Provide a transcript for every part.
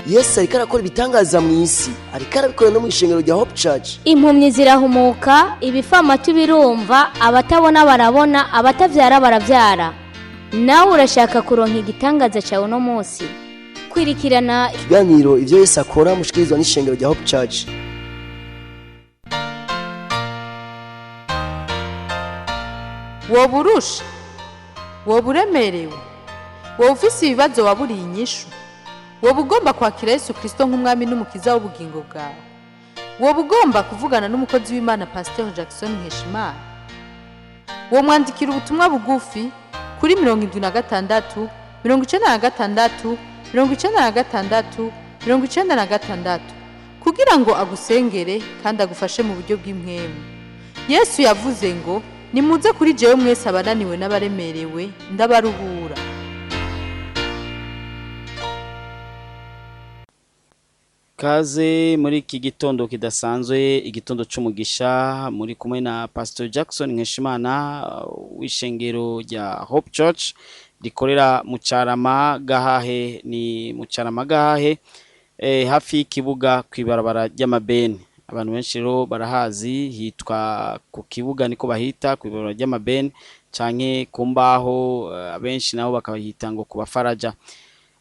Yesu ariko arakora ibitangaza mu isi, ariko arabikora no mu ishengero rya Hope Church. Impumyi zirahumuka, ibifamatu birumva, abatabona barabona, abatavyara baravyara. Nawe urashaka kuronka igitangaza cyawe uno munsi? Kwirikirana ikiganiro Ivyo Yesu Akora mushikirizwa n'ishengero rya Hope Church. Woba urusha, woba uremerewe, woba ufise ibibazo waburiye inyishu, woba ugomba kwakira Yesu Kirisito nk'umwami n'umukiza w'ubugingo bwawe, woba ugomba kuvugana n'umukozi w'Imana Pasiteri Jackson Nkeshimana, womwandikira ubutumwa bugufi kuri 76 96 96 96 kugira ngo agusengere kandi agufashe mu buryo bw'impwemu. Yesu yavuze ngo: "Nimuze kuri jewe mwese abananiwe n'abaremerewe, ndabaruhura." Kaze muri iki gitondo kidasanzwe, igitondo c'umugisha. Muri kumwe na Pastor Jackson Nkeshimana w'ishengero rya Hope Church rikorera mu Carama Gahahe. Ni mu Carama Gahahe, hafi y'ikibuga, kw'ibarabara ry'amabeni. Abantu benshi rero barahazi, hitwa ku kibuga, niko bahita kw'ibarabara ry'amabeni canke ku mbaho, abenshi nabo bakabahita ngo ku bafaraja.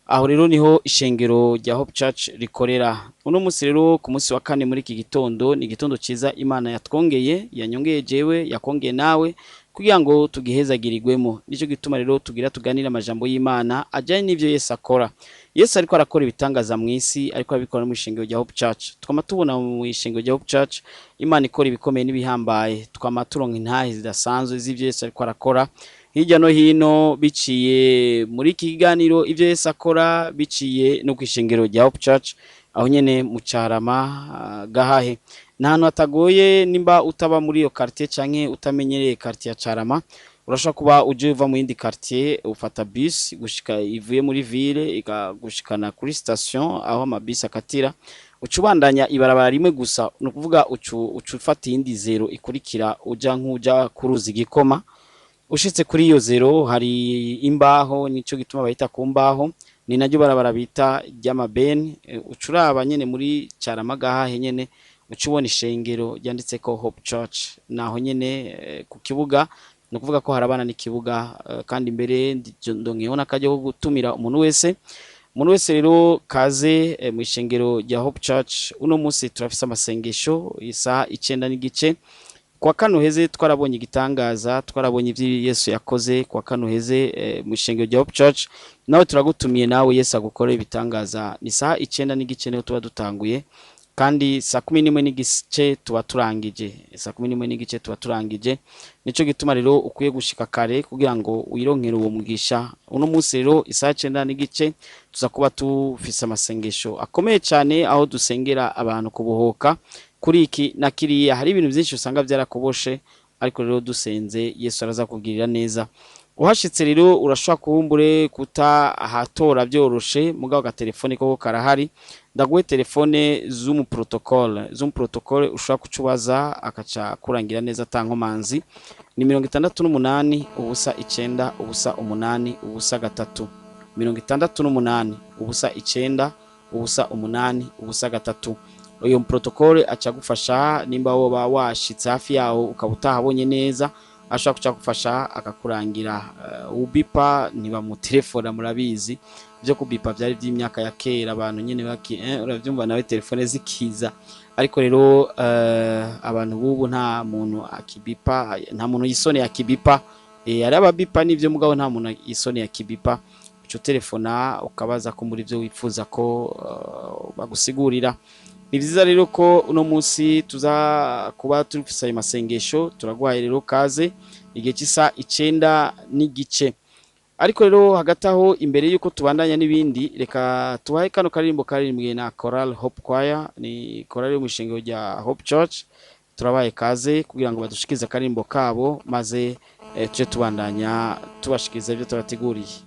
Aho rero niho ishengero rya Hope Church rikorera. Uno munsi rero, ku munsi wa kane, muri iki gitondo, ni igitondo ciza Imana yatwongeye, yanyongeye jewe, yakongeye nawe kugira ngo tugihezagirirwemo. Nico gituma rero tugira tuganire amajambo y'Imana ajyanye n'ivyo Yesu akora. Yesu ariko arakora ibitangaza mu isi, ariko arabikora no mu ishengero rya Hope Church. Twama tubona mu ishengero rya Hope Church Imana ikora ibikomeye n'ibihambaye. Twama turonka intahe zidasanzwe z'ivyo Yesu ariko arakora hirya no hino, biciye muri iki kiganiro Ivyo Yesu Akora, biciye no kw'ishengero rya Hope Church aho nyene mu Carama Gahahe. Ni ahantu hatagoye. Nimba utaba muri iyo quartier canke utamenyereye quartier ya Carama, urashobora kuba uje uva mu yindi quartier, ufata bus gushika ivuye muri ville ikagushikana kuri station aho amabisi akatira, uca ubandanya ibarabara rimwe gusa. Ni ukuvuga uca ufata iyindi zero ikurikira, uja nk'uja ku ruzi Gikoma. Ushitse kuri iyo zero hari imbaho, nico gituma bahita ku mbaho, ni naryo barabara bita ry'amabeni. Uca uraba nyene muri Carama Gahahe nyene, uca ubona ishengero ryanditseko Hope Church. Naho nyene ku kibuga, ni ukuvuga ko harabana n'ikibuga. Kandi imbere ndonkeyeho n'akaryo ko gutumira umuntu wese. Umuntu wese rero, kaze mu ishengero rya Hope Church. Uno munsi turafise amasengesho isaha 9:30. Kwa kano heze twarabonye igitangaza, twarabonye ivyo Yesu yakoze kwa kano heze mu ishengero rya Hope Church. Nawe turagutumiye, nawe Yesu agukorera ibitangaza. Ni saha 9:30 niho tuba dutanguye, kandi saa 11:30 tuba turangije. Saa 11:30 tuba turangije. Nico gituma rero ukwiye gushika kare kugira ngo wironkere uwo mugisha. Uno munsi rero isaha 9:30 tuza kuba tufise amasengesho akomeye cyane, aho dusengera abantu kubohoka kuri iki na kiriya. Hari ibintu byinshi usanga byarakuboshe, ariko rero dusenze Yesu araza kugirira neza. Uhashitse rero urashobora kuhumbure kutahatora byoroshe, mugabo agatelefone koko karahari. Ndaguhe telefone z'umu protocole, z'umu protocole ushobora kucubaza akaca kurangira neza atankomanzi. Ni 68 0 9 0 8 0 3, 68 0 9 0 8 0 3. Uyo protocole aca gufasha nimba woba washitse hafi yaho ukaba utahabonye neza, ashobora kuca gufasha akakurangira. Ubipa ntibamutelefona, murabizi byo kubipa byari by'imyaka ya kera, abantu nyene baki uravyumva nawe, telefone zikiza. Ariko rero abantu bubu nta muntu akibipa, nta muntu yisone akibipa. Ari ababipa nivyo, mugabo nta muntu yisone akibipa. Uca telefona ukabaza ko muri byo wifuza ko bagusigurira. Ni vyiza rero ko uno munsi tuza kuba turufise ayo masengesho. Turaguhaye rero kaze igihe cy'isa 9:30. Ariko rero hagati aho, imbere yuko tubandanya n'ibindi, reka tubahe kano karirimbo karirimbwe na Choral Hope Choir. Ni chorale yo mu ishengero rya Hope Church. Turabaye kaze kugira ngo badushikize akaririmbo kabo, maze tuje tubandanya tubashikiza ibyo tubateguriye.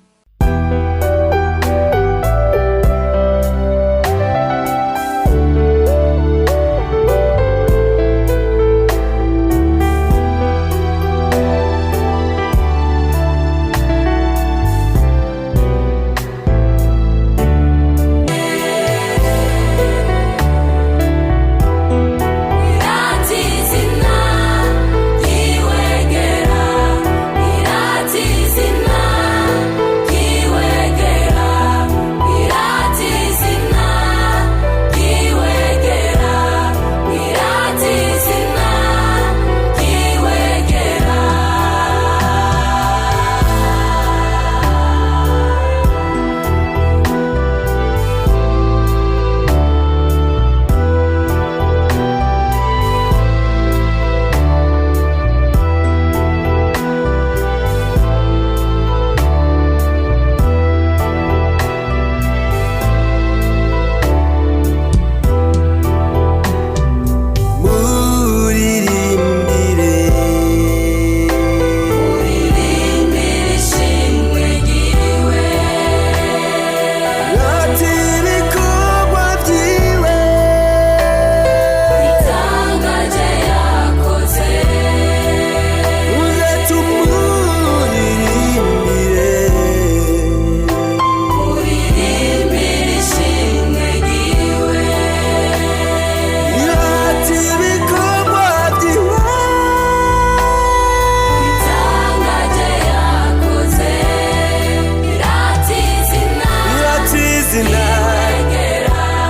izina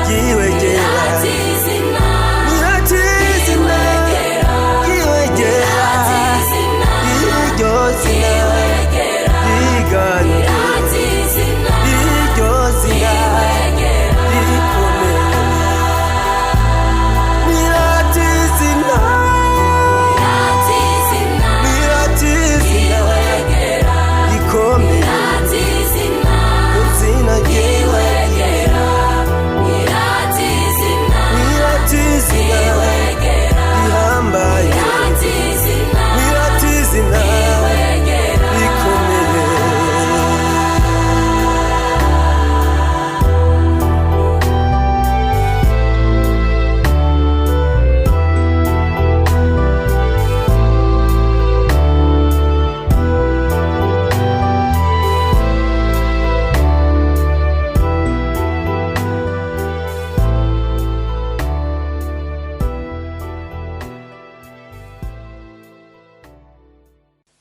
ryiwe ryera, nirata izina ryiwe ryera, iryo zina riganje, iryo zina rikomeye. Nirata izina, nirata izina rikomeye, izina ryiwe, nirata izina rihambaye, nirata izina rikomeye.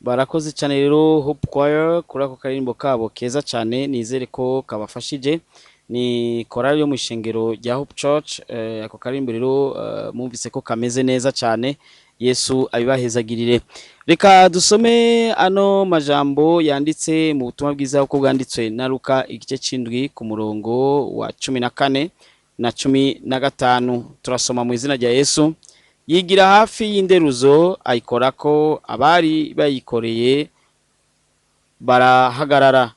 Barakoze cyane rero Hope Choir kuri ako karirimbo kabo keza cyane, nizere ko kabafashije. Ni korali yo mu ishengero rya Hope Church. Ako karirimbo rero mwumvise ko kameze neza cyane. Yesu abibahezagirire. Reka dusome ano majambo yanditse mu butumwa bwiza uko bwanditswe na Luka, igice c'indwi ku murongo wa 14 na 15. Turasoma mu izina rya Yesu. Yigira hafi y'inderuzo ayikorako, abari bayikoreye barahagarara.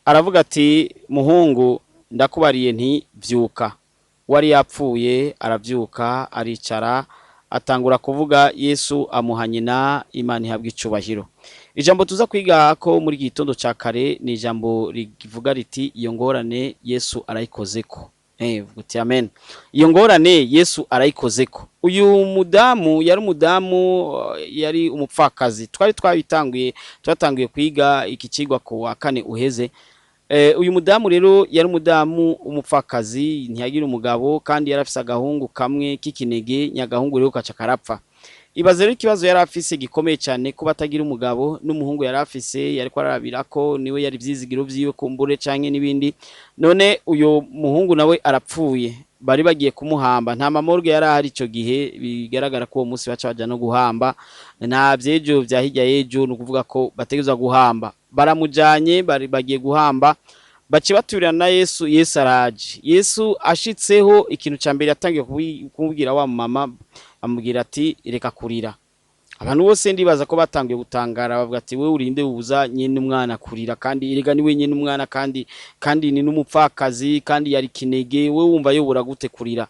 Aravuga ati: "Muhungu, ndakubariye nti vyuka." Wari yapfuye aravyuka, aricara, atangura kuvuga. Yesu amuha nyina. Imana ihabwa icubahiro. Ijambo tuza kwiga ko muri iki gitondo ca kare ni ijambo rivuga riti: "Iyo ngorane Yesu arayikozeko." Vuga uti amen. Iyo ngorane Yesu arayikozeko. Uyu mudamu yari umudamu, yari umupfakazi. Twari twabitanguye, twatanguye kwiga iki cigwa ku wa kane uheze. Uyu mudamu rero yari umudamu umupfakazi, ntiyagira umugabo, kandi yari afise agahungu kamwe k'ikinege. Nyagahungu rero kaca karapfa. Ibaze rero ikibazo yari afise gikomeye cyane, kuba atagira umugabo, n'umuhungu yari afise yariko ararabira ko niwe yari ivyizigiro vyiwe kumbure canke n'ibindi. None uyo muhungu nawe arapfuye, bari bagiye kumuhamba. Nta ma morgue yari ahari ico gihe, bigaragara ko uwo munsi baca baja no guhamba, nta vyejo vya hirya y'ejo, ni ukuvuga ko bategerezwa guhamba. Baramujanye, bari bagiye guhamba, bace baturira na Yesu. Yesu araje. Yesu ashitseho, ikintu ca mbere yatangiye kumubwira wa mama, amubwira ati: "Reka kurira." Abantu bose ndibaza ko batangiye gutangara, bavuga ati: "Wewe urinde ubuza nyene umwana kurira? Kandi erega ni wenyene umwana, kandi ni n'umupfakazi, kandi yari kinege, wewe wumva yobora gute kurira?"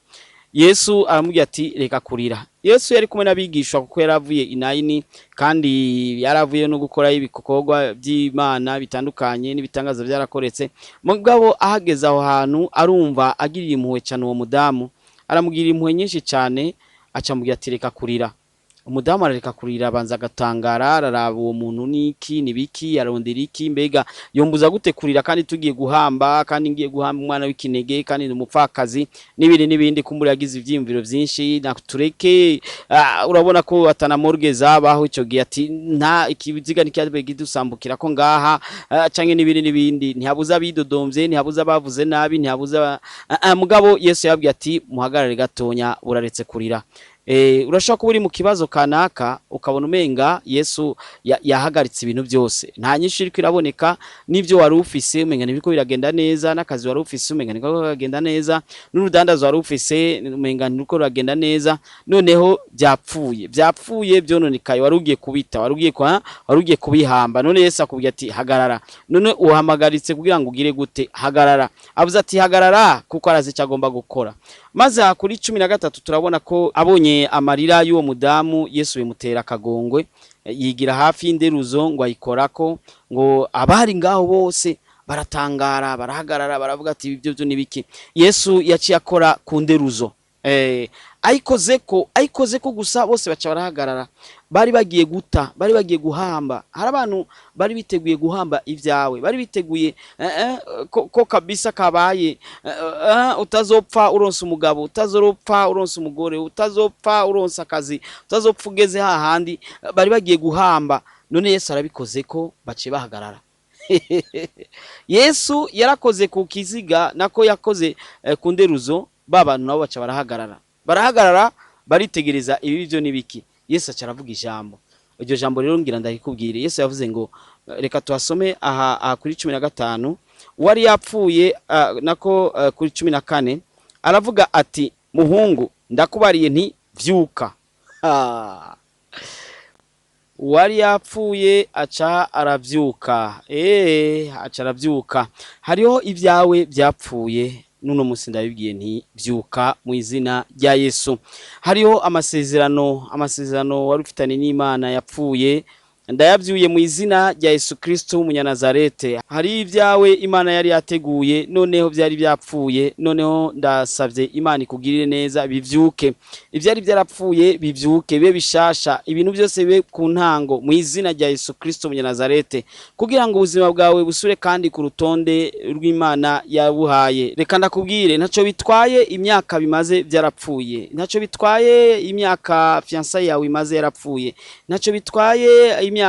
Yesu aramubwira ati: "Reka kurira." Yesu yari kumwe n'abigishwa, kuko yaravuye inayini, kandi yaravuye no gukora ibikorwa by'Imana bitandukanye, n'ibitangaza byarakoretse. Mugabo ahageze aho hantu, arumva agiriye impuhwe cyane uwo mudamu, aramugirira impuhwe nyinshi cyane, acamubwira ati: "Reka kurira." Umudamu arareka kurira, abanza agatangara, araraba uwo muntu niki nibiki, arondera iki? Mbega yombuza gute kurira kandi tugiye guhamba, kandi ngiye guhamba umwana w'ikinege, kandi ni umupfakazi, n'ibindi n'ibindi? Kumbura yagize ivyiyumviro vyinshi na tureke. Urabona ko atana morgue zabaho ico gihe, ati nta ikiziga ntikibe kidusambukira ko ngaha, canke n'ibindi n'ibindi. Ntihabuza abidodomvye, ntihabuza abavuze nabi, ntihabuza. Mugabo Yesu yabwiye ati: "Muhagarare gatonya, buraretse kurira." Urashobora kuba uri mu kibazo kanaka, ukabona umenga Yesu yahagaritse ibintu byose, nta nyinshi iriko iraboneka, n'ibyo wari ufise umenga ntibiriko biragenda neza, n'akazi wari ufise umenga ntibiriko biragenda neza, n'urudandazo wari ufise umenga ntiriko ruragenda neza. Noneho byapfuye, byapfuye, byononekaye, wari ugiye kubita, wari ugiye kubihamba. None Yesu akubwira ati: "Hagarara." None uhamagaritse kugira ngo ugire gute? Hagarara. Avuze ati: "Hagarara," kuko arazi icyo agomba gukora. Maze aha kuri 13 turabona ko abonye amarira y'uwo mudamu, Yesu bimutera akagongwe, yigira hafi y'inderuzo ngo ayikorako. Ngo abari ngaho bose baratangara, barahagarara, baravuga ati: "Ibyo byo nibiki?" Yesu yaciye akora ku nderuzo, ayikozeko gusa, bose baca barahagarara. Bari bagiye guta, bari bagiye guhamba. Hari abantu bari biteguye guhamba ibyawe, bari biteguye ko kabisa kabaye, utazopfa uronse umugabo, utazopfa uronse umugore, utazopfa uronse akazi, utazopfa ugeze hahandi. Bari bagiye guhamba. None Yesu arabikoze ko baciye bahagarara. Yesu yarakoze ku kiziga, nako yakoze ku nderuzo, ba bantu nabo baca barahagarara baritegereza ibi byo nibiki. Yesu aca aravuga ijambo. Iryo jambo rero ngira ndakikubwire. Yesu yavuze ngo, reka tuhasome aha kuri 15, wari yapfuye, nako kuri 14 aravuga ati: "Muhungu, ndakubariye nti vyuka." Ah. Uwari yapfuye aca aravyuka, aca aravyuka. Hariho ibyawe byapfuye, nuno musi ndabibwiye nti vyuka mu izina rya Yesu. Hariho amasezerano wari ufitanye n'Imana yapfuye, ndayavyuye mu izina rya Yesu Kristo w'Umunyanazarete. Hari ibyawe Imana yari yateguye, noneho byari byapfuye, noneho ndasavye Imana ikugirire neza bivyuke. Ivyari byarapfuye bivyuke, bibe bishasha, ibintu byose bibe ku ntango mu izina rya Yesu Kristo w'Umunyanazarete, kugira ngo ubuzima bwawe busure kandi ku rutonde rw'Imana yabuhaye. Reka ndakubwire, ntaco bitwaye imyaka bimaze byarapfuye, ntaco bitwaye imyaka fiançailles yawe imaze yarapfuye, ntaco bitwaye imyaka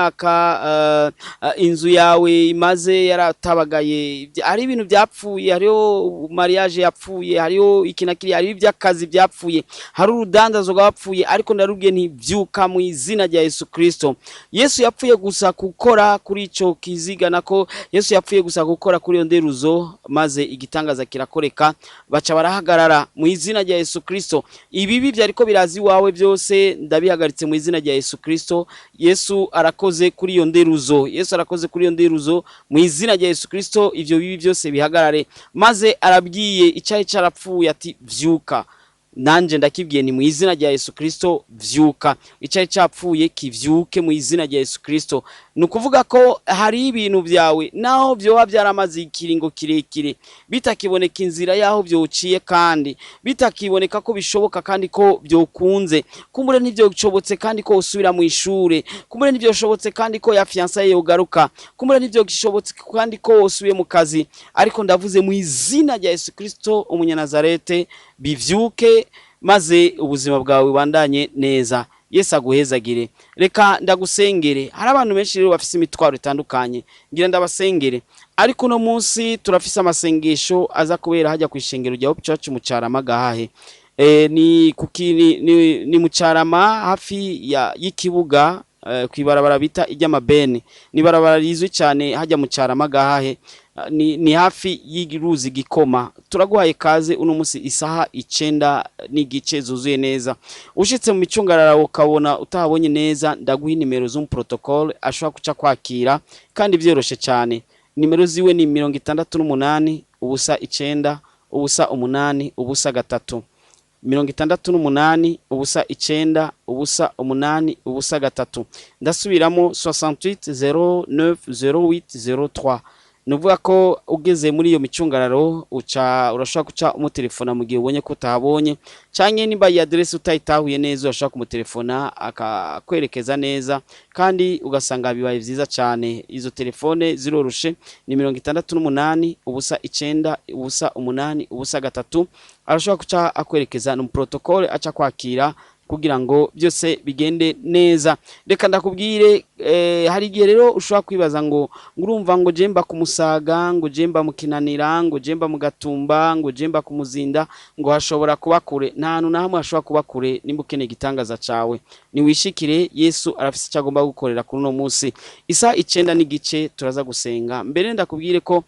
inzu yawe imaze yaratabagaye. Hari ibintu byapfuye, hariho mariage yapfuye, hariho iki na kiriya, hariho iby'akazi byapfuye, hari urudandazo rwapfuye, ariko ndarubwiye nti vyuka mu izina rya Yesu Kristo. Yesu yapfuye gusa gukora kuri ico kiziga, nako Yesu yapfuye gusa gukora kuri iyo nderuzo, maze igitangaza kirakoreka, baca barahagarara mu izina rya Yesu Kristo. Ibibi byariko biraza iwawe byose ndabihagaritse mu izina rya Yesu Kristo. Yesu arakoze kuri iyo nderuzo, Yesu arakoze kuri iyo nderuzo mu izina rya Yesu Kristo. Ivyo bibi byose bihagarare. Maze arabwiye icari carapfuye ati vyuka. Nanje ndakibwiye ni mu izina rya Yesu Kristo, vyuka. Icari capfuye kivyuke mu izina rya Yesu Kristo. Ni ukuvuga ko hari ibintu byawe naho vyoba byaramaze ikiringo kirekire bitakiboneka inzira yaho vyociye, kandi bitakiboneka ko bishoboka kandi ko byokunze, kumbure ntivyoshobotse kandi ko usubira mu ishure, kumbure ntivyoshobotse kandi ko ya fiançailles yogaruka, kumbure ntivyoshobotse kandi ko usubiye mu kazi, ariko ndavuze mu izina rya Yesu Kristo Umunyanazarete, bivyuke maze ubuzima bwawe bubandanye neza. Yesu aguhezagire. Reka ndagusengere. Hari abantu benshi rero bafise imitwaro itandukanye, ngira ndabasengere. Ariko uno munsi turafise amasengesho aza kubera hajya ku ishengero rya Hope Church mu Carama gahahe. Ni kuki ni mu Carama hafi ya y'ikibuga, kwibarabara bita iry'amabeni, ni barabara rizwi cyane hajya mu Carama gahahe. Ni hafi y'uruzi Gikoma. Turaguhaye kaze uno munsi isaha 9:30 zuzuye neza. Ushitse mu micungararo ukabona utahabonye neza, ndaguha inimero z'umuprotocole ashobora kuca kwakira kandi vyoroshe cyane. Nimero ziwe ni 68 0 9 0 8 0 3, 68 0 9 0 8 0 3. Ndasubiramo: 68 09 08 03. Ni ukuvuga ko ugeze muri iyo micungararo uca urashobora guca umutelefona mu gihe ubonye ko utahabonye, canke nimba iyi adresse utayitahuye neza, urashobora kumutelefona akakwerekeza neza kandi ugasanga bibaye vyiza cyane. Izo telefone ziroroshe, ni 68 0 9 0 8 0 3. Arashobora guca akwerekeza, ni protocole aca kwakira kugira ngo byose bigende neza. Reka ndakubwire, hari igihe rero ushobora kwibaza ngo ngurumva ngo jemba ku Musaga, ngo jemba mu Kinanira, ngo jemba mu Gatumba, ngo jemba ku Muzinda, ngo hashobora kuba kure. Nta hantu na hamwe hashobora kuba kure. Nimba ukeneye igitangaza cawe, niwishikire. Yesu arafise icyo agomba gukorera kuri uno munsi. Isaha 9:30 turaza gusenga. Mbere ndakubwire ko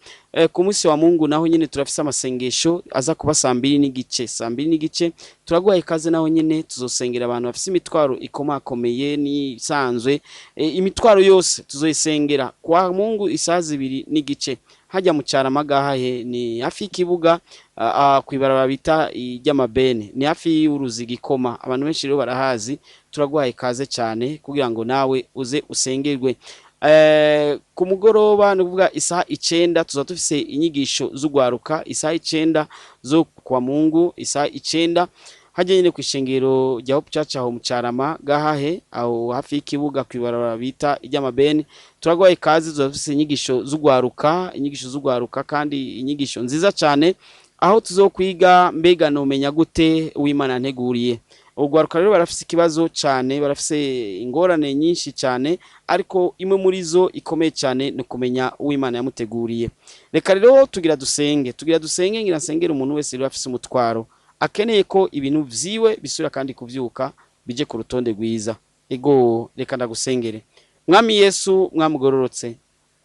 ku munsi wa Mungu naho nyine turafise amasengesho aza kuba saa 2:30. Saa 2:30 turaguhaye ikaze, naho nyine tuzosengera abantu bafise imitwaro ikomakomeye n'isanzwe, imitwaro yose tuzoyisengera kwa Mungu isaha 2:30 hajya mu Carama gahahe, ni hafi y'ikibuga, kw'ibarabara bita iry'amabene, ni hafi y'uruzi Gikoma. Abantu benshi rero barahazi. Turaguhaye ikaze cyane kugira ngo nawe uze usengerwe. Ku mugoroba, ni ukuvuga isaha 9, tuza dufise inyigisho z'ugwaruka. Isaha 9 zo kwa Mungu, isaha 9, hajya nyine ku ishengero rya Hope Church aho mu Carama gahahe, aho hafi y'ikibuga kw'ibarabara bita iry'amabeni. Turaguhaye ikaze, tuza dufise inyigisho z'ugwaruka, inyigisho z'ugwaruka kandi inyigisho nziza cyane, aho tuzokwiga mbega nomenya gute uw'Imana nteguriye. Urwaruka rero barafise ikibazo cyane, barafise ingorane nyinshi cyane, ariko imwe muri zo ikomeye cyane ni ukumenya uwo Imana yamuteguriye. Reka rero tugira dusenge, ngira nsengere umuntu wese rero afise umutwaro, akeneye ko ibintu vyiwe bisubira kandi kuvyuka bije ku rutonde rwiza. Ego, reka ndagusengere. Mwami Yesu, mwamugororotse,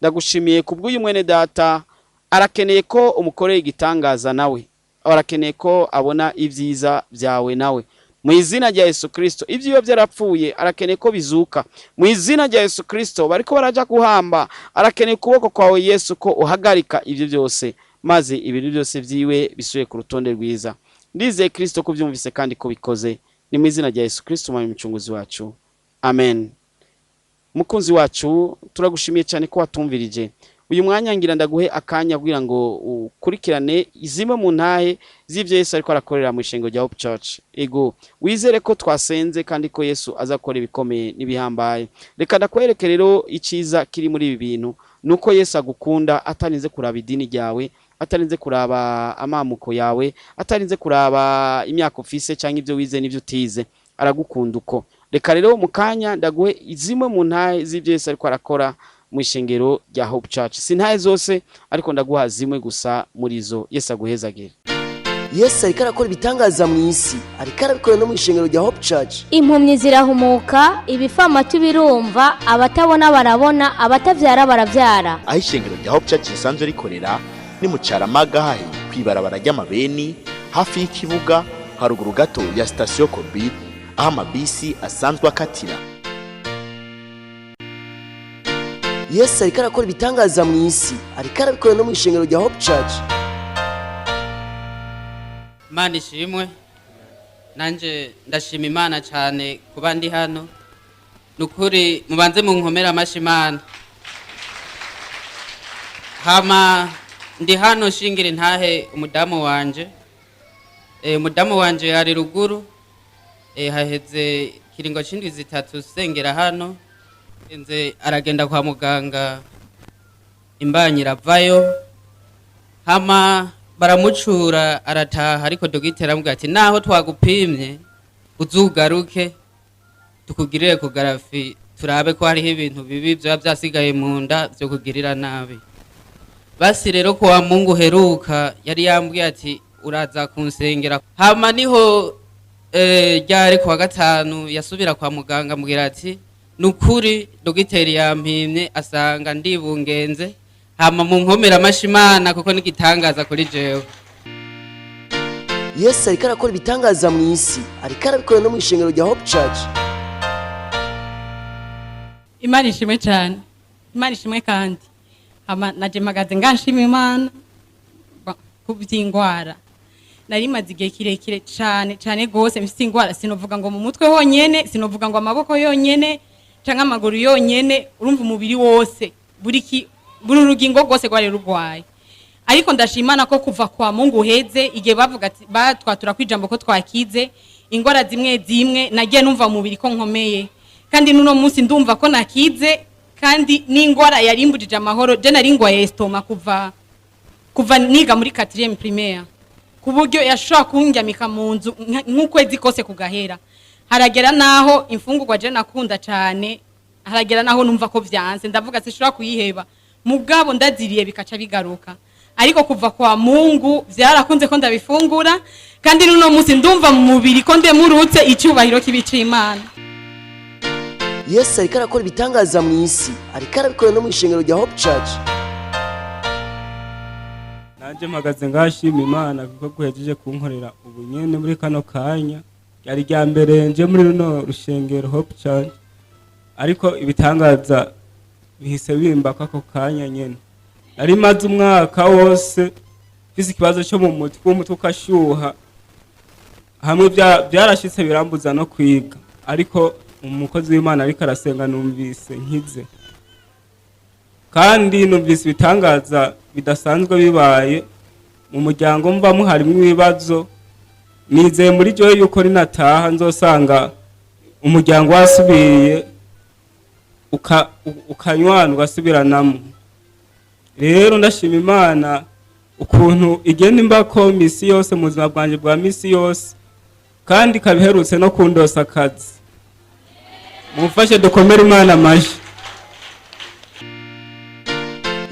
ndagushimiye kubw'uyu mwene data. Arakeneye ko umukorera igitangaza, nawe arakeneye ko abona ibyiza byawe nawe. Mu izina rya Yesu Kristo, ibyiwe byarapfuye, arakeneye ko bizuka. Mu izina rya Yesu Kristo, bariko baraja guhamba, arakeneye ukuboko kwawe Yesu ko uhagarika ibyo byose, maze ibintu byose byiwe bisubiye ku rutonde rwiza. Ndizeye Kristo ko byumvise kandi ko bikoze. Ni mu izina rya Yesu Kristo, Umwami Mucunguzi wacu, amen. Mukunzi wacu, turagushimiye cyane ko watumvirije uyu mwanya. Ngira ndaguhe akanya kugira ngo ukurikirane zimwe mu ntahe z'ibyo Yesu ariko arakorera mu ishengero rya Hope Church. Ego, wizere ko twasenze kandi ko Yesu azakora ibikomeye n'ibihambaye. Reka ndakwereke rero icyiza kiri muri ibi bintu, nuko Yesu agukunda atarinze kuraba idini ryawe, atarinze kuraba amamuko yawe, atarinze kuraba imyaka ufise cyangwa ibyo wize n'ibyo utize. Aragukunda uko. Reka rero mu kanya ndaguhe zimwe mu ntahe z'ibyo Yesu ariko arakora mu ishengero rya Hope Church. Si ntahe zose, ariko ndaguha zimwe gusa muri zo. Yesu aguhezagire. Yesu ariko arakora ibitangaza mu isi, ariko arabikora no mu ishengero rya Hope Church. Impumyi zirahumuka, ibifamatu birumva, abatabona barabona, abatavyara baravyara. Aho ishengero rya Hope Church risanzwe rikorera ni mu Caramaga, hahe kw'ibarabara ry'amabeni, hafi y'ikibuga, haruguru gato ya sitasiyo Kobi, aho amabisi asanzwe akatira. Yesu ariko arakora ibitangaza mu isi, ariko arabikora no mu ishengero rya Hope Church. Imana ishimwe. Nanjye ndashima Imana cyane kuba ndi hano. Ni ukuri mubanze munkomere amashyi Imana. Hama ndi hano nshingira intahe umudamu wanje. Umudamu wanje ari ruguru. Haheze kiringo c'indwi 3 sengera hano, nze aragenda kwa muganga, imbanyi iravayo, hama baramucura arataha. Ariko dogiteri aramubwira ati: "Naho twagupimye, uzugaruke tukugirire échographie, turabe ko hariho ibintu bibi byaba byasigaye mu nda byo kugirira nabi." Basi rero kuwa Mungu heruka yari yambwiye ati: "Uraza kunsengera." Hama niho ryari kuwa gatanu yasubira kwa muganga, ambwira ati: "Nukuri dogiteri yampimye asanga ndibungenze." Hama mu nkomera amashyi Imana, kuko n'igitangaza kuri jewe. Yesu ariko arakora ibitangaza mu isi, ariko arabikora no mu ishengero rya Hope Church. Imana ishimwe cyane, Imana ishimwe. Kandi hama naje mpagaze nganshima Imana ku by'ingwara nari maze igihe kirekire cyane cyane gose mfite ingwara. Sinovuga ngo mu mutwe honyene, sinovuga ngo amaboko yonyene canke amaguru yonyene, urumva umubiri wose, buri urugingo rwose rwari rurwaye. Ariko ndashimana ko kuva kwa Mungu uheze, igihe bavuga ati batwatura kwijambo ko twakize ingwara zimwe zimwe, nagiye numva mu mubiri ko nkomeye. Kandi n'uno munsi ndumva ko nakize, kandi n'ingwara yarimbujije amahoro. Je nari ngwaye estomac kuva niga muri 4e primaire, ku buryo yashobora kundyamika mu nzu nk'ukwezi kose kugahera. Haragera naho imfungurwa je nakunda cyane, haragera naho numva ko vyanse, ndavuga sinshobora kuyiheba, mugabo ndaziriye bikaca bigaruka. Ariko kuva kwa Mungu vyarakunze ko ndabifungura, kandi n'uno munsi ndumva mu mubiri ko ndemurutse. Icyubahiro kibica Imana. Yesu ariko arakora ibitangaza mu isi, ariko arabikora no mu ishengero rya Hope Church. Nanjye mpagaze ngashima Imana kuko guhejeje kunkorera ubu nyene muri kano kanya. Ryari rya mbere nje muri runo rushengero Hope Church, ariko ibitangaza bihise bimba ako kanya nyene. Nari maze umwaka wose mfise ikibazo cyo mu mutwe, umutwe ukashyuha hamwe byarashitse birambuza no kwiga. Ariko umukozi w'Imana ariko arasenga, numvise nkize, kandi numvise ibitangaza bidasanzwe bibaye mu muryango mbamo, harimo ibibazo. Nizeye muri jewe yuko ninataha nzosanga umuryango wasubiye ukanywana, ugasubiranamo. Rero ndashima Imana ukuntu igenda imbako misi yose mu buzima bwanjye bwa misi yose. Kandi ikaba iherutse no kundosa akazi. Mumfashe dukomere Imana amashyi.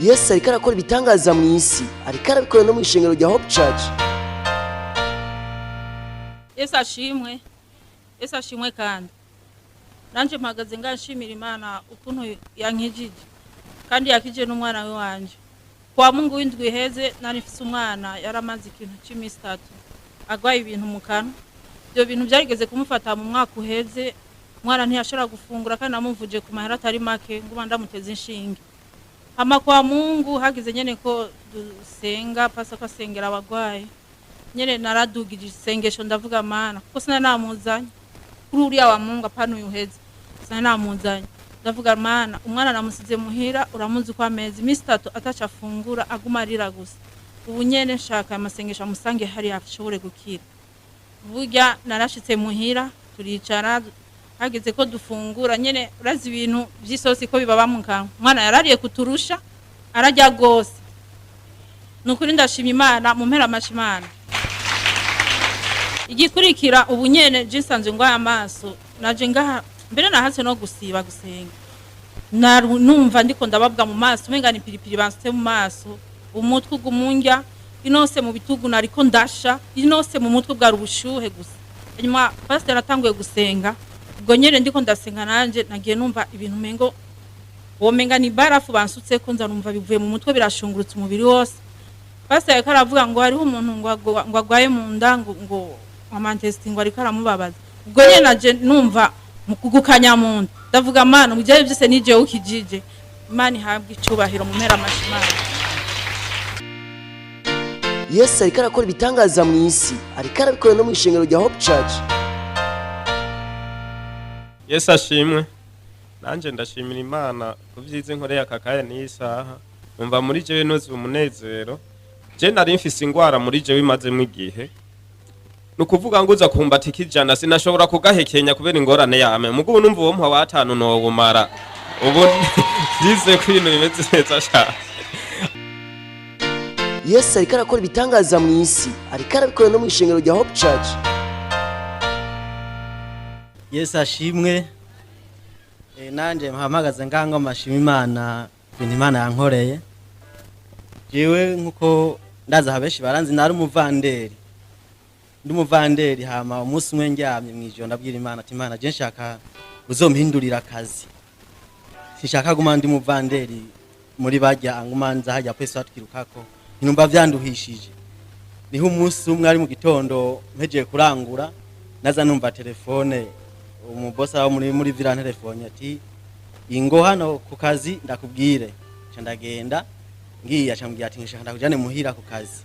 Yesu ariko arakora ibitangaza mu isi, ariko arabikora no mu ishengero rya Hope Church. Yesu ashimwe, Yesu ashimwe. Kandi nanjye mpagaze nshimira Imana ukuntu yankijije kandi yakije n'umwana we wanje. Kwa Mungu w'indwi iheze nari mfise umwana yaramaze ikintu cy'iminsi 3 agwaye ibintu mu kanwa. Ibyo bintu byarigeze kumufata mu mwaka uheze. Umwana ntiyashobora gufungura kandi namuvuje ku mahera atari make, nguma ndamuteza inshinge. Hama kwa Mungu hagize nyene ko dusenga, pasa ko asengera abagwayi nyene, naradugije isengesho ndavuga: "Mana," kuko sinari namuzanye kuri uriya wa Mungu, apana uyu uheze, sinari namuzanye. Ndavuga: "Mana, umwana namusize muhira, uramuzi uko ameze, iminsi 3 ataca afungura, aguma arira gusa. Ubu nyene nshaka amasengesho amusange hariya ashobore gukira." Burya narashitse muhira, turicara, hageze ko dufungura nyene, urazi ibintu vy'isosi ko bibaba mu kanwa, umwana yarariye kuturusha, ararya gose. Ni ukuri ndashima Imana, mu mpera amashi Imana. Igikurikira, ubu nyene je nsanzwe ngwaye amaso. Naje ngaha mbere nahatse no gusiba gusenga. Numva ndiko ndababwa mu maso, umenga ni piripiri bansutse mu maso, umutwe ugumundya inose, mu bitugu nariko ndasha inose, mu mutwe bwari ubushuhe gusa. Hanyuma pasiteri atanguye gusenga, ubwo nyene ndiko ndasenga nanje nagiye numva ibintu umengo womenga ni barafu bansutseko, nza numva bivuye mu mutwe birashungurutse umubiri wose. Pasiteri ariko aravuga ngo hariho umuntu ngo agwaye mu nda, ngo amantesiti, ngo ariko aramubabaza. Ubwo nyene naje numva mu kugukanya mu nda, ndavuga: "Mana, mu byari byose nije ukijije." Imana ihabwe icubahiro, mu mpera amashi Imana. Yesu ariko arakora ibitangaza mu isi, ariko arabikora no mu ishengero rya Hope Church. Yesu ashimwe. Nanjye ndashimira Imana ku byiza inkoreye aka kanya n'iyi saha. Numva muri jewe nuzuye umunezero. Je nari mfise ingwara muri jewe imazemo igihe, ni ukuvuga ngo uza kumbata ikijana sinashobora kugahekenya kubera ingorane yame. Mugo ubu numva uwo mpa watanu nowumara. Ubu ndize ko ibintu bimeze neza cyane. Yesu ariko arakora ibitangaza mu isi, ariko arabikora no mu ishengero rya Hope Church. Yesu ashimwe. Nanje mpamagaze ngaho mashima Imana ibintu Imana yankoreye. Jewe nkuko ndaza abenshi baranzi, nari umuvanderi, ndi umuvanderi. Hama umunsi umwe ndyamye mw'ijoro ndabwira Imana ati: "Imana, je nshaka uzompindurira akazi, sinshaka guma ndi umuvanderi muri barya nguma nza hajya kwese batwirukako, ntinumva vyanduhishije." Niho umunsi umwe ari mu gitondo mpejeye kurangura, naza numva telefone, umubosa wo muri vira telefone ati: "Ingo hano ku kazi ndakubwire." Nca ndagenda, ngiye acambwira ati: "Nshaka ndakujane muhira ku kazi."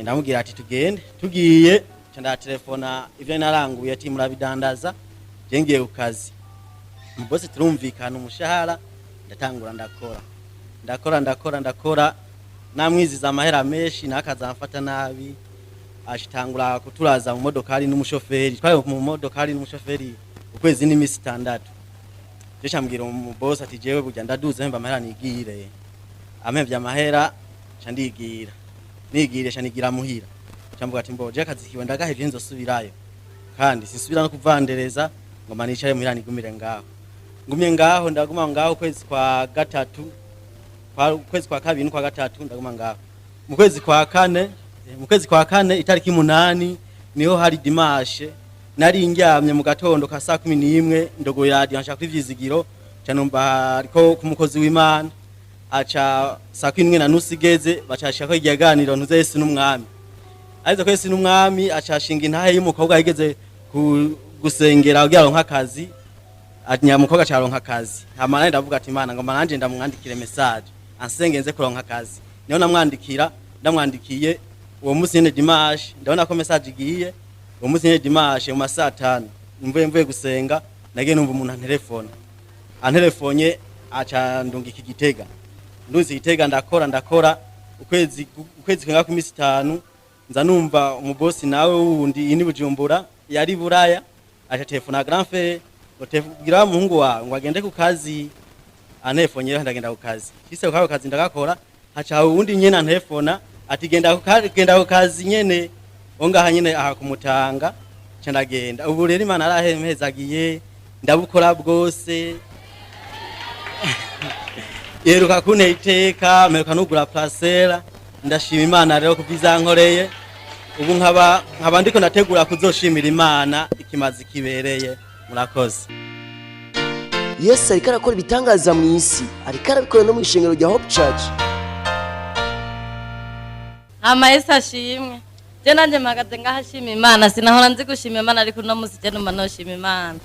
Ndamubwira ati: "Tugende." Tugiye nca ndatelefona ivyo naranguye ati: "Murabidandaza, je ngiye ku kazi." Umubosi turumvikana umushahara, ndatangura ndakora, ndakora, ndakora, ndakora, namwiziza amahera menshi, nakazamfata nabi, ashitangura kuturaza mu modokari n'umushoferi. Twari mu modokari n'umushoferi ukwezi n'imisi 6. Je cambwira umubosi ati: "Jewe burya ndaduze, mba amahera nigire." Ampemvye amahera ca ndigira, nigire ca nigira muhira. Camvuga ati: "Mbo je akazi kiwe ndagahevye, nzosubirayo kandi sinsubira no kuvandereza, ngoma nicare muhira nigumire ngaho." Ngumye ngaho, ndaguma ngaho ukwezi kwa gatatu, kwa ukwezi kwa kabiri n'ukwa gatatu ndaguma ngaho. Mu kwezi kwa kane, mu kwezi kwa kane itariki 8 niho hari dimanche, nari ndyamye mu gatondo ka saa 11, ndogo radio nshaka kuri Vyizigiro, ca numva ariko ku mukozi w'Imana aca saa 11:30 igeze bacashaka ikiganiro ntuze Yesu n'umwami. Ariko ko Yesu n'umwami acashinga intahe y'umukobwa yigeze gusengera kugira aronke akazi, nyamukobwa acaronka akazi. Hama nanje ndavuga ati: "Imana, ngoma nanje ndamwandikire message ansenge nze kuronka akazi." Niho namwandikira, ndamwandikiye uwo munsi nyene dimanche, ndabona ko message igiye. Uwo munsi nyene dimanche mu masaa 5 mvuye gusenga, nagiye numva umuntu antelefona, antelefonye aca ndungika Igitega. Nduzi Igitega, ndakora, ndakora ukwezi kwenga ku misi 5, nza numva umubosi nawe wundi ini Bujumbura yari Buraya aca telefona grand frère ngo tebwira muhungu wawe ngo agende ku kazi. Antefonye, ndagenda ku kazi, shise ku kazi ndagakora, haca uwundi nyene antefona ati: "Genda ku kazi, genda ku kazi nyene." Wo ngaha nyine aha kumutanga nca ndagenda. Ubu rero Imana yarahempezagiye, ndabukora bwose. Yeruka kuntera iteka, mperuka nugura parcelle. Ndashima Imana rero kubw'izankoreye. Ubu nkaba ndiko ndategura kuzoshimira Imana ikimazi kibereye. Murakoze. Yesu ariko arakora ibitangaza mu isi, ariko arabikora no mu ishengero rya Hope Church. Hama Yesu ashimwe. Je nanje mpagaze ngaho ashima Imana. Sinahora nzi gushima Imana, ariko uno munsi je numva noshima Imana.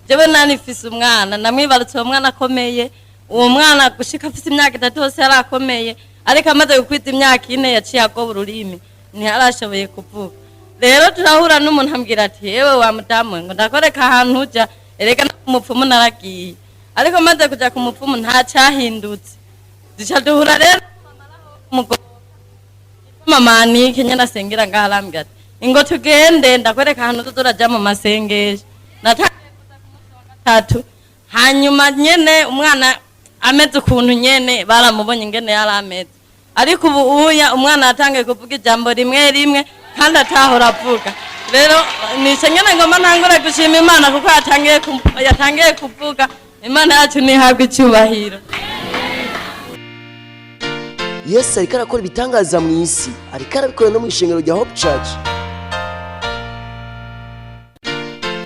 Jewe nani mfise umwana, namwibarutse uwo mwana akomeye. Uwo mwana gushika afise imyaka 3 hose yarakomeye, ariko amaze gukwiza imyaka 4 yaciye agoba ururimi, ntiyarashoboye kuvuga. Rero turahura n'umuntu ambwira ati: "Yewe wa mudamu we, ngo ndakwereka ahantu uja." Erega no ku mupfumu naragiye, ariko maze kuja ku mupfumu nta cahindutse. Duca duhura rero umugore mama Anike nyene asengera ngaho, arambwira ati: "Ingo tugende ndakwereka ahantu tuzuraja mu masengesho." Natangiye kuza ku munsi wa gatatu. Hanyuma nyene umwana ameze ukuntu nyene baramubonye ingene yari ameze, ariko ubu uya umwana yatangiye kuvuga ijambo rimwe rimwe kandi atahora avuga. Rero nico nyene ngomba ntangure gushima Imana kuko yatangiye kuvuga. Imana yacu ntihabwe icyubahiro. Yesu ariko arakora ibitangaza mu isi, ariko arabikora no mu ishengero rya Hope Church.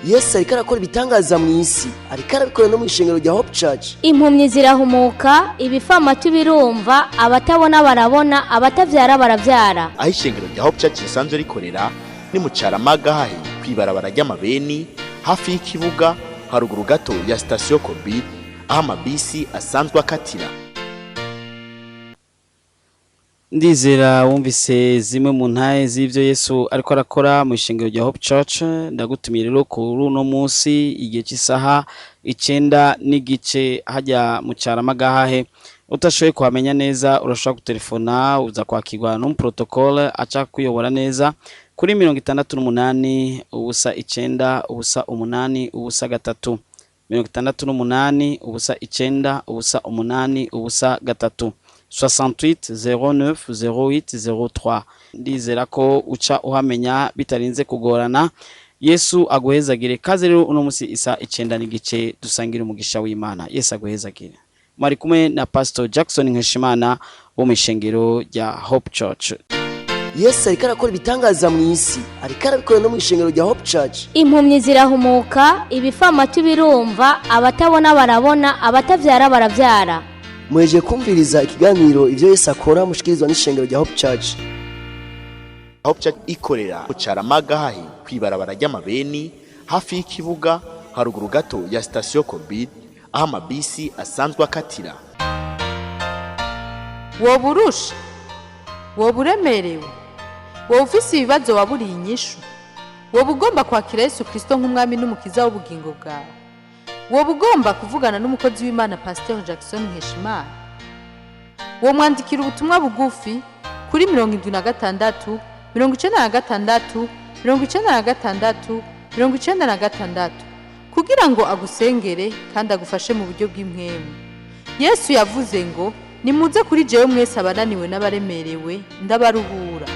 Yesu ariko arakora ibitangaza mu isi, ariko arabikora no mu ishengero rya Hope Church. Impumyi zirahumuka, ibifamatu birumva, abatabona barabona, abatavyara baravyara. Aho ishengero rya Hope Church risanzwe rikorera ni mu Caramaga, hahe kwibarabara ry'amabeni, hafi y'ikibuga, haruguru gato ya sitasiyo Kobi, aho amabisi asanzwe akatira. Ndizera wumvise zimwe mu ntahe z'ibyo Yesu ariko arakora mu ishengero rya Hope Church. Ndagutumiye rero kuri uno munsi igihe cy'isaha 9:30 hajya mu Cyaramagahahe. Utashoboye kuhamenya neza, urashobora gutelefona, uza kwakirwa n'umuprotocole aca kuyobora neza kuri 68 0 9 0 8 0 3, 68 0 9 0 8 0 3, 68 09 08 03. Ndizera ko uca uhamenya bitarinze kugorana. Yesu aguhezagire. Kaze rero uno musi isa 9:30 dusangire umugisha w'Imana. Yesu aguhezagire. Mwari kumwe na Pastor Jackson Nkeshimana wo mu ishengero rya Hope Church. Yesu ariko arakora ibitangaza mu isi, ariko arabikora no mu ishengero rya Hope Church. Impumyi zirahumuka, ibifamatu birumva, abatabona barabona, abatavyara baravyara. Mweje kumviriza ikiganiro Ivyo Yesu Akora, mushikirizwa n'ishengero rya Hope Church. Hope Church ikorera mu Caramaga, hahe kwibarabara ry'amabeni, hafi y'ikibuga, haruguru gato ya sitasiyo Kobi, aho amabisi asanzwe akatira. Woba urusha, woba uremerewe, woba ufise ibibazo waburiye inyishu, woba ugomba kwakira Yesu Kirisito nk'umwami n'umukiza w'ubugingo bwawe, woba ugomba kuvugana n'umukozi w'Imana Pasiteri Jackson Nkeshimana, womwandikira ubutumwa bugufi kuri 76 96 96 96 kugira ngo agusengere kandi agufashe mu buryo bw'impwemu. Yesu yavuze ngo: "Nimuze kuri jewe mwese abananiwe n'abaremerewe, ndabaruhura."